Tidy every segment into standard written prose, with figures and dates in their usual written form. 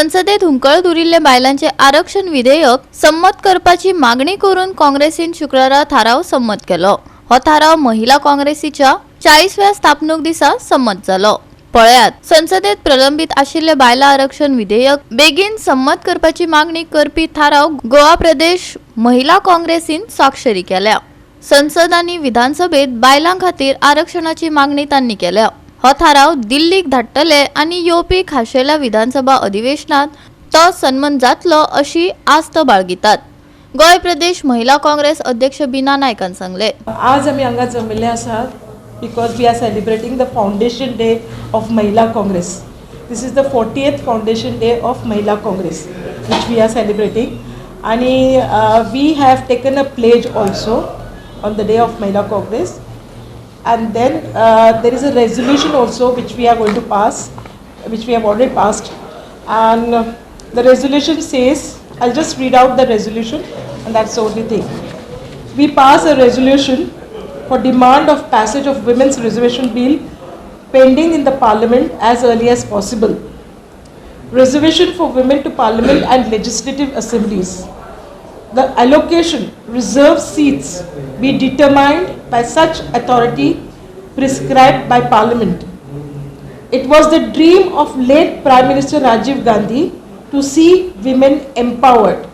संसदेत हुमकळत उरिल्ले बायलांचे आरक्षण विधेयक संमत करपाची मागणी करून काँग्रेसीन शुक्रारा थाराव संमत केलो. हो थाराव महिला काँग्रेसीच्या 40व्या स्थापणूक दिसा संमत जालो. पळयात, संसदेत प्रलंबित आशिल्ले बायलां आरक्षण विधेयक बेगीन संमत करपाची मागणी करपी थाराव गोवा प्रदेश महिला काँग्रेसीन स्वाक्षरी केल्या. संसद आनी विधानसभेत बायलां खातीर आरक्षणाची मागणी तांणी केल्या. हो थाराव दिल्लीक धाडटले आनी येवपी खाशेल्या विधानसभा अधिवेशनात तो सन्मत जातलो अशी आस्त बाळगितात. गोंय प्रदेश महिला काँग्रेस अध्यक्ष बिना नायकान सांगले. आज आमी हांगा जमिल्ले आसात because we are celebrating the foundation day of Mahila Congress. This is the 40th foundation day of Mahila Congress which we are celebrating आनी we have taken a pledge also on the day of Mahila Congress, and then there is a resolution also which we are going to pass, which we have already passed, and the resolution says, I'll just read out the resolution and that's the only thing. We pass a resolution for demand of passage of women's reservation bill pending in the parliament as early as possible, reservation for women to parliament and legislative assemblies, the allocation reserved seats be determined by such authority prescribed by parliament. It was the dream of late Prime Minister Rajiv Gandhi to see women empowered.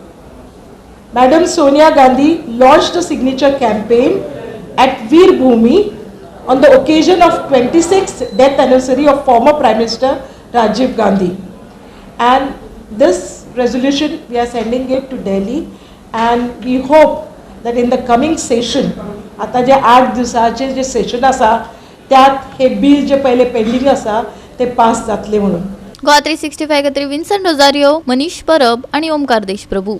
Madam Sonia Gandhi launched a signature campaign at Veer Bhumi on the occasion of 26th death anniversary of former Prime Minister Rajiv Gandhi. And this resolution, we are sending it to Delhi and we hope that in the coming session, आता जे 8 दिवसाचे जे सेशन आसा, त्यात हे bill जे पयले pending आसा ते pass जातले म्हणून. गोवा 365 खातीर विन्सन रोजारियो, मनीष परब आणि ओमकार देशप्रभू.